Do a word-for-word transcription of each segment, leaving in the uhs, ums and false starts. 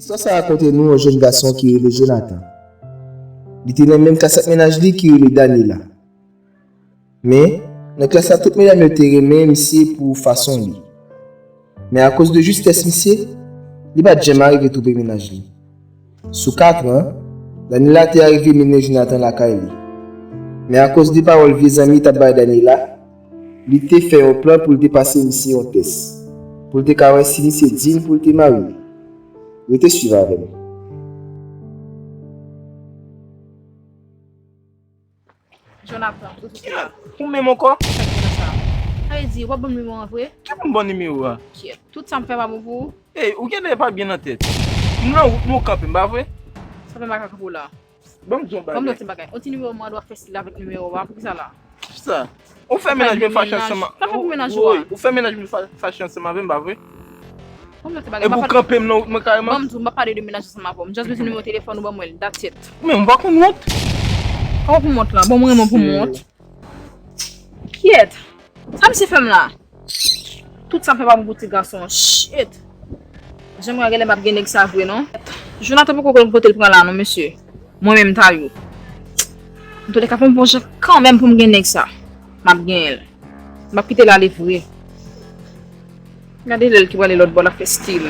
Istwa sa rakonte nou yon jèn gason ki rele Jonathan. Li te nan menm klas ak mennaj li ki rele Daniela. Men, nan klas la, tout medam yo te renmen misye pou fason li. Men akoz de jistès misye, li pa t janm arive twouve mennaj li. Sou kat an, Daniela te arive mennen Jonathan lakay li. Men akoz de pawòl vye zanmi t ap bay Daniela, li te fè yon plan pou l te pase misye yon tès, pou l te ka wè si misye diy pou l te marye. Rete swiv avè m. Jonathan, ou soti la. Ou menm ankò? Sa vle di, w ap ban m nimewo an vre? Ki pou m ban nimewo a? Kyèt. Tout sa m fè pa bon pou ou? Ey, ou genlè pa byen nan tèt. M nan wout mwen kanpe, m pa vre? Sa fè m pa ka kanpe w la. Ban m di yon bagay. Ban m di yon ti bagay. Yon ti nimewo mwen, w ap fè stil avèk nimewo a. Poukisa la? Kisa? Ou fè mennaj mwen fache ansanm. Sa fè pou mennaj ou a? Ou fè mennaj mwen fache ansanm avè m, pa vre? Epi w kanpe m nan wout mwen kareman. Ban m di w, m pa pale de mennaj ansanm avè w. M just bezwen nimewo telefòn ou, ban mwen l, that's it. Men m pa konn wont. Kòman pou m wont la? Bon, mwen renmen pou m wont. Kyèt. Sa misye fè m la? Tout sa m fè pa m pou ti gason an. Shit. Jan m wè genlè m ap gen nèg sa vre non. Jonathan poko konn kote l pran la non mesye. Mwen menm Tayou. Antoulèka fò m fè yon jan kanmenm pou m gen nèg sa. M ap genyen l. M ap kite l ale vre. Gade lè l ki prale lòt bò l ap fè stil.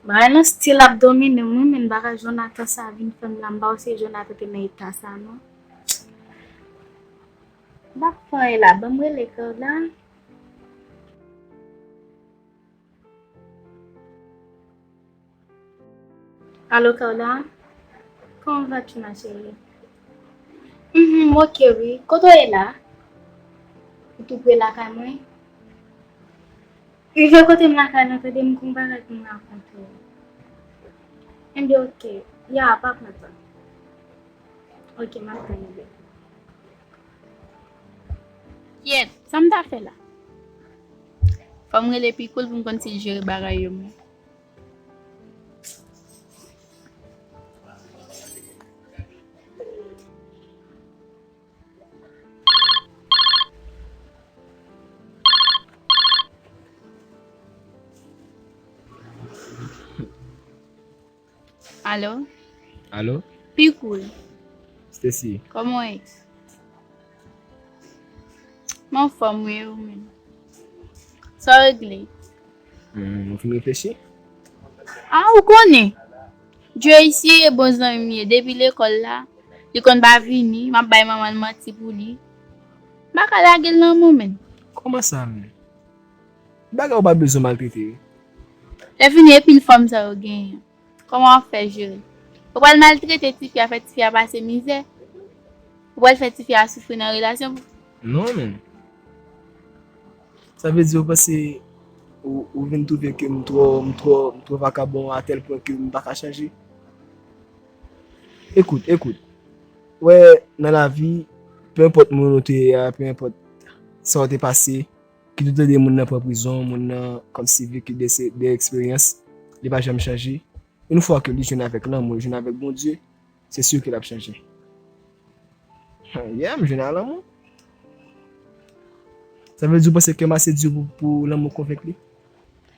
Bagay nan stil ap domine m wi, men bagay Jonathan sa vin fè m la, m pa wè si Jonathan te nan eta sa non. M pa fè anyen la, ban m rele Carla. Allô Carla, comment vas-tu ma chérie? Mhm, ok wi. Kote w ye la? Ou tou pre lakay mwen? Rive kote m lakay la, tande m gon bagay pou m rakonte w. Enben ok, ya pa pran tan. Ok, m ap tann ou byen. Kyèt, sa m ta fè la? Fò m rele Picool pou m konn si l jere bagay yo menm. Alo? Alo? Picool. Stacy. Kòman w ye? M anfòm wi, e ou menm? Sa w regle? Ou fin reflechi? A, ou konnen. Joyce e bon zanmi m ye depi lekòl la. Li konn pa vini, m ap bay manman l manti pou li. M pa ka lage l nan men w menm. Kòman sa menm? Bagay ou pa bezwen maltrete wi. Lè fini e pil fanm sa yo genyen. Kòman w ap fè jere? Ou pral maltrete tifi a, fè tifi a pase mizè? Ou pral fè tifi a soufri nan relasyon pou. Non menm. Sa vle di ou panse ou, ou vin twouve ke m twò, m twò, m twò vakabon a tèl pwen ke m pa ka chanje? Ekout, ekout. Ou wè, nan lavi, penenpòt moun ou te ye a, penenpòt sa w te pase, kit ou tande moun nan pran prizon, moun nan kòmsi viki de, de eksperyans, li pa janm chanje. Yon fwa ke li jwenn avèk lanmou, li jwenn avèk Bondye, se si ke l ap chanje. Yeah, m jwenn a lanmou. Sa vle di ou panse ke m ase di pou, pou lanmou konvenk li?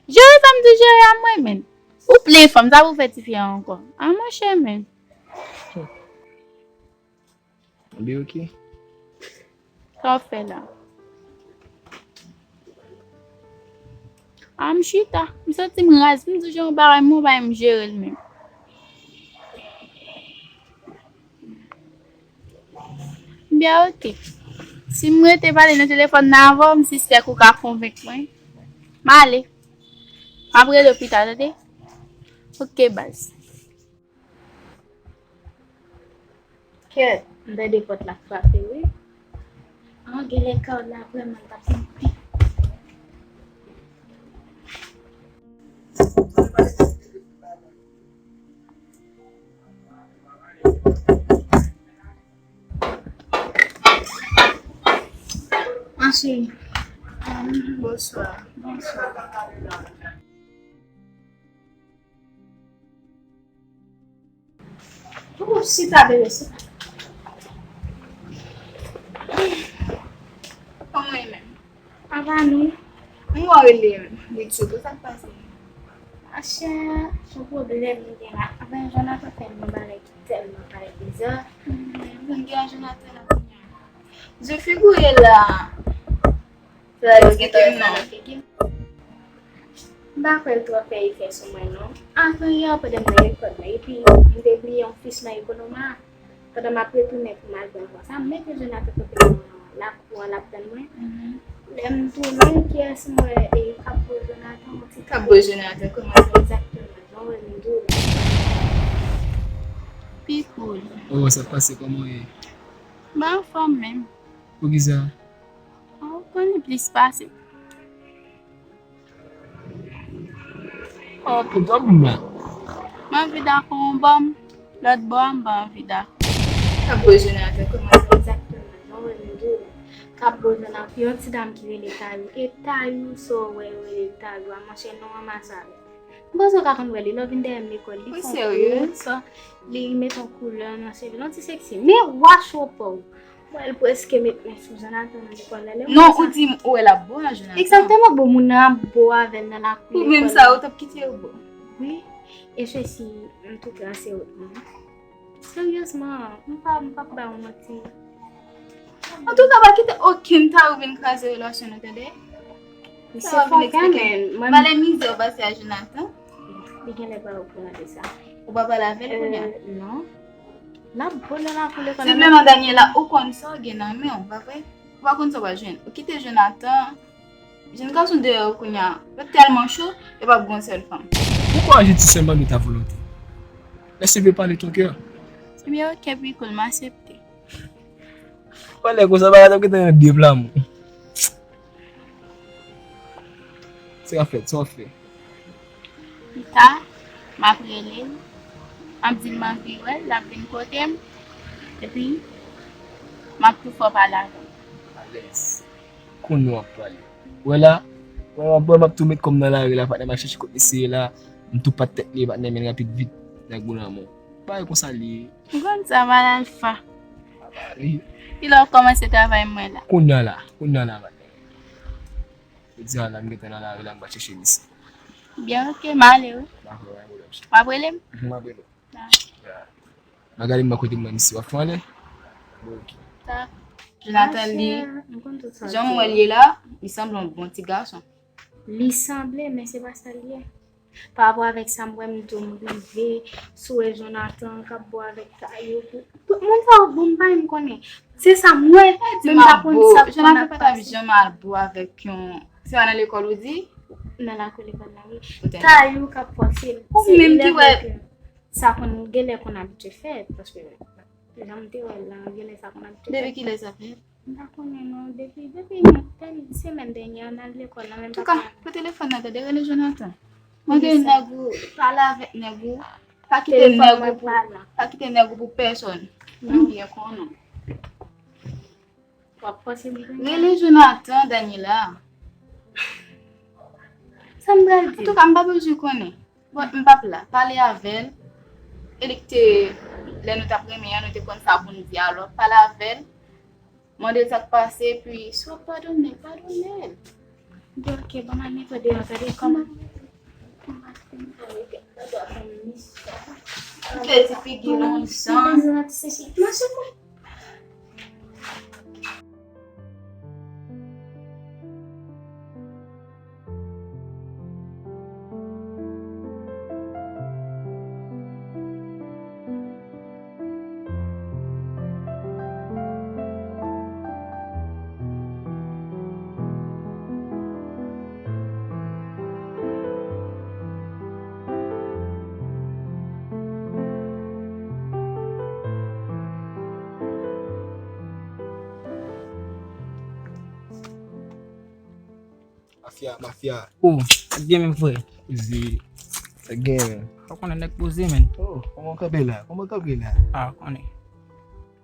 Jere sa m di jere a mwen menm. Ou plen fanm, sa pou fè tifi a ankò? A monchè menm. Anben ok. Sa w ap fè la? A m chita, m santi m raz, m di w jan yon bagay mwen pa menm jere l menm. Byen ok. Si m rete pale nan telefòn nan avè w, m sispèk ou ka konvenk mwen. M ale. M ap rele w pita, tande? Ok baz. Kèt, m tande pòt la frape wi. An, genlè Carla vrèman t ap santi. Bonswa. Bonswa. Ou chita, bebe, chita. Kòman w ye menm? Apa nou? Mwen wè w rele Ritchie, sa k pase? Achè, yon pwoblèm m gen la. Anfen, Jonathan fè m yon bagay ki tèlman fè bizarre. Mwen gen Jonathan la kounye a. Jan figi w ye la. Sa gentan nan figi m. M pa kwè l twò fè efè sou mwen non. Avan yè pandan m nan lekòl la, epi m te bliye yon fich nan Ekonoma a. Pandan m ap retounen pou m al pran van sa, m mete Jonathan kanpe nan lakou an, l ap tann mwen. Lè m tounen, kiyès m wè? E Kabbo Jonathan, yon ti Kabbo Jonathan, kòman sa? Egzakteman, jan w wè m di w la. Pi cool. Oh, sa pase, kòman w ye? M anfòm menm. Poukisa? Ou konnen plis pase. Oh, pou dòm la. M anvi dakò yon bò m, lòt bò a m pa anvi dakò. Kabbo Jonathan, kòman sa? Egzakteman, jan w wè m di w la. Kabbo Jonathan, yon ti dam ki rele Tayou. E Tayou, sa w wè yo rele Tayou a, monchè, non an masa avè m. M panse w ka konn wè li, lè w vin dèyè m lekòl, li fè yon kout, li met yon koulè nan cheve l, yon ti seksi. Men wash w pa w. Mwen, l prèske met men sou Jonathan nan lekòl la. Lè w wè sa. Non, ou di m ou wè l ap bo a Jonathan. Egzakteman, bon, moun nan ap bo avè l nan lakou lekòl la. Ou menm sa, ou t ap kite yo bo. Wi, e se si m tou trase wot mwen. Seryezman, m pa, m p ap ba w manti. Antouka, pa kite okenn Tayou vin kraze relasyon nou, tande? Misye fòkè, men mwen. Valè mizè w pase a Jonathan. Li genlè pa okouran de sa. Ou pa pale avè l kounye a? Euh, non. L ap bo nan lakou lekòl la. Senpleman, Daniela, ou konn sa w gen nan men w, pa vre? Ou pa konn sa w pral jwenn. Ou kite Jonathan, jèn gason dèyè w kounye a, yo tèlman cho, yo p ap gen yon sèl fanm. Pourquoi agis-tu seulement de ta volonté? Laisse-le parler ton cœur. Ebyen, ok, pi cool, m aksepte. Wè, lè konsa, bagay ap gentan nan de plan, mwen. Se w ap fè, se w ap fè. Pita, m ap rele l, m ap di l m anvi wè l, l ap vin kote m, epi m ap tou fè w pale avè l. Alèz. Kounye w ap pale. Wè la, wè, wè, m ap tou met kò m nan lari la, patnè, m al chèche kot misye ye la, m tou pat tèt li, patnè, men rapid vit, nèg ou lanmò. Bagay konsa li ye. M konn sa, mal alfa. Li lè w kòmanse travay mwen la. Kounye a la, kounye a la, patnè. Jodi a la, m gentan nan lari la, m pral chèche misye. Byen, ok, m ale, wi. Dakò, pa gen pwoblèm. W ap rele m? Mhm, m ap rele w. Dakò. Ya. M ap gade m wè kote m wè misye. W ap fè anlè? Bon, ok. Dakò. Jonathan, li, jan m wè l ye la, li sanble yon bon ti gason. Li sanble, men se pa sa l ye. Pa rapò avèk sa, m wè m tou m rive sou wè Jonathan k ap bo avèk Tayou. Tout moun sa yo bon, m pa menm konnen. Se sa m wè, men m pa konn sa k pral ap pase. Jonathan pa t ap janm al bo avèk yon, se pa nan lekòl ou di? Nan lakou lekòl la, wi. Tayou k ap fòse l. Ou menm ki wè. Sa konn genlè konn abitye fèt, paske jan m te wè l la, genlè sa konn abitye fèt. Depi kilè sa fèt? M pa konnen non, depi, depi semèn dènyè a, n al lekòl la, men m pa konnen. Antouka, pran telefòn nan, tande, rele Jonathan. Mande nèg ou, pale avèk nèg ou. Pa kite nèg ou pou, pa kite nèg ou pou pèsòn. M byen konnen w. W ap fòse m jwenn. Rele Jonathan, Daniela. Sa m pral di? Antouka, m pa bezwen konnen. Bon, m p ap la. Pale avè l. E li ki te, lè nou t ap renmen an, nou te konn sa pou n di. Alò, pale avè l. Mande l sa k pase, epi si w ap padone l, padone l. Di, ok, ban m al mete w deyò, tande kòman. Fè ti figi nou jan. Mafya, mafya. Oh, sa k gen menm, frè? Poze. Sa k gen menm? Ou konnen nèg poze, menm. Oh, kòman w kanpe la? Kòman w kanpe la? Ah, ou konnen.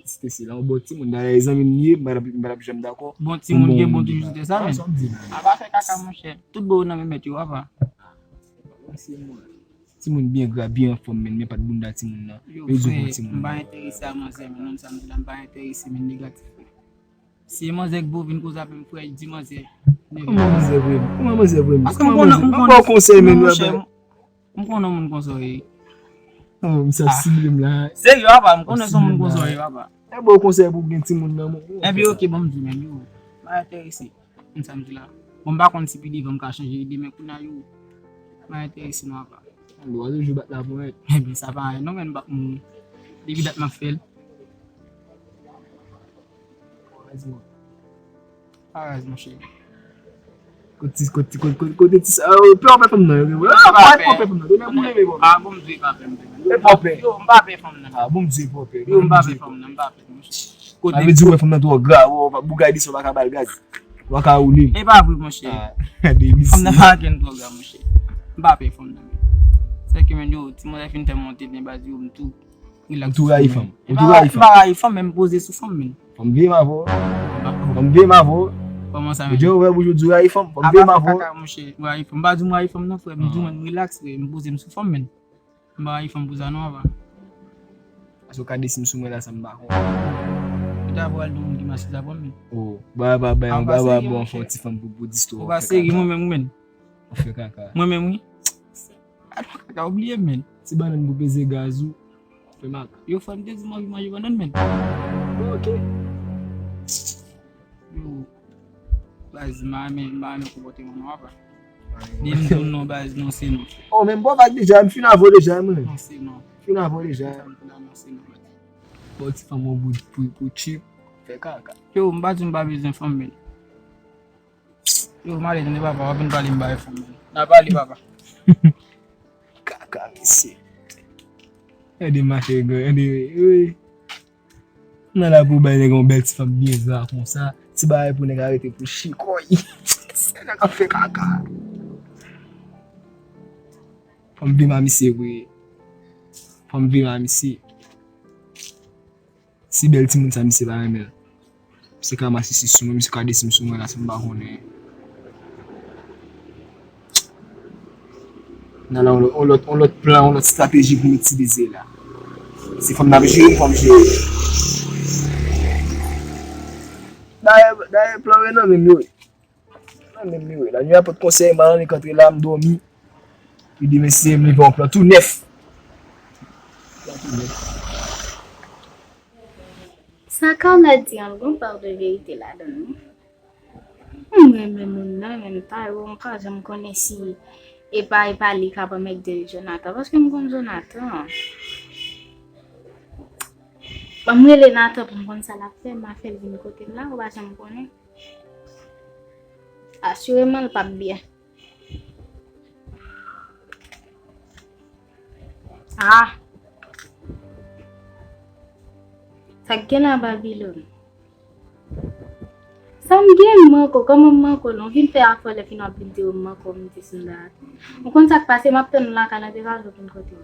ki site se la, yon bon timoun. Dayè, zanmi m li ye, m pa t ap, m pa t ap janm dakò. Bon timoun gen bon toujou, se sa menm. Sa w ap di la? A pa fè kaka, monchè. Tout bon yo nan men mèt yo, apa. Timoun byen gra, byen anfòm, men, men pa t bounda timoun nan. Yo, yo di w frè, bon timoun. M pa enterese a manzè, men, non, sa m di la, m pa enterese, men, negatif, frè. Si e manzè k bo vin koze avè m, frè, di manzè. Kòman manzè vre? Kòman manzè vre? Paske m konnen, m konnen, ba w konsèy, men, monchè, m konnen yon moun konsa w ye. Non, misye ap sible m la. Serye, apa, m konnen se yon moun konsa w ye, apa. E ba w konsèy pou gen timoun nan, men. Enben, oke, ban m di w, men, yo, m pa enterese. Konn sa m di la. Bon, m pa konn si pi devan m ka chanje ide, men kounye a yo, m pa enterese non, apa. Ou a toujou bat la pou mwen. Enben, sa pa anyen non, men m pa, m, depi dat m ap fè l. Raz, monchè. Kote ti, kote ti, kote, kote, kote ti sa, oh, pè w pè fanm nan, yo. Ah, pa pè fanm nan, yo, men boule, men bon. Ah, bon, m di pa pè, m di. E pa pè. Yo, m pa pè fanm nan. Ah, bon, m di pa pè. Yo, m pa pè fanm nan, m pa pè, monchè. Kote. Sa vle di, wè, fanm nan twò gra, wè, bougay di sa, w pa ka ba l gaz. W pa ka woule. E pa vre, monchè. Ah, de misi. Fanm nan pa ankenn twò gra, monchè. M pa pè fanm nan. Se ke, men, yo, ti manzè fin fè monte, men, baz, yo, m tou. Ou tou rayi fanm. Ou tou rayi fanm. M pa rayi fanm, men m poze sou fanm, men. Fanm vye m avè w. Fanm vye m avè w. Kòman sa, men? Ou di, ou wè, bouch ou di w rayi fanm. Fanm vye m avè w. Apa fè kaka, monchè, ou rayi fanm. M pa di m rayi fanm, non, frè. M di w, men, m rilaks, frè. M poze m sou fanm, men. M pa rayi fanm pou sa, non, apa. Paske w ka desi m sou mwen la, sa m pa konn. Ou ta pral di yon moun ki mache sa fanm, men. Oh, ba, ba, ba, ba, ba, bon, fè yon ti fanm pou, pou distwa. Ou pa serye, mwen menm, mwen. Ou fè kaka. Mwen menm, wi. Atò, kaka, oubliye m, men. Ti bannann pou peze gaz ou. Fè mak. Yo, frè, m te di m anvi manje bannann, men. Bon, oke. Yo, baz, m pa renmen, m pa renmen konpòteman non, apa. Depi m di w non, baz, non, se non. Oh, men m bò vag deja, m fin avè w deja, mwen. Non, se non. Fin avè w deja. Sa m fin avè w, se non, baz. Bon, ti fanm yon bout pou, pou tchip, fè kaka. Yo, m pa di m pa bezwen fanm, men. Yo, m ale tande papa, w ap vin pale m bay fanm, men. N a pale, papa. Kaka, mesye. Gade mache, gade, wi. Nan la pou bay nèg yon bèl ti fanm byen gra konsa. Ti bagay pou nèg arete pou chikoy. Nèg ap fè kaka. Fanm vye ma misye vre. Fanm vye ma misye. Si bèl timoun sa misye pa renmen l. Misye ka masisi sou mwen, misye ka desi m sou mwen la, si m pa konnen. Nan la, on lòt, on lòt, on lòt plan, on lòt estrateji pou m itilize la. Se fanm n ap jere, fanm jere. Dayè, dayè, plan yo nan men m yo. Nan men m yo. Lannuit a pot konsèy, m al annik antre la, m dòmi. Epi demen, si m leve yon plan tou nèf. Plan tou nèf. Sa Carla di an, gon pa de verite ladan l, non. M renmen moun nan, men m pa, m pa janm konnen si e pa, e pa li k ap anmède Jonathan, paske m konn Jonathan. Ban m rele Nathan pou m konn sa l ap fè, m a fè l vin kote m la, ou pa janm konnen. Asireman, l p ap byen. Ah! Sa k gen la, Babilòn? Sa m gen, m manke w? Kòman m manke w? Non, vin fè afè w lè fin w ap vin di w m manke w, m di sou dat. Ou konn sa k pase, m ap tann w lakay la, te ka jwenn kote w.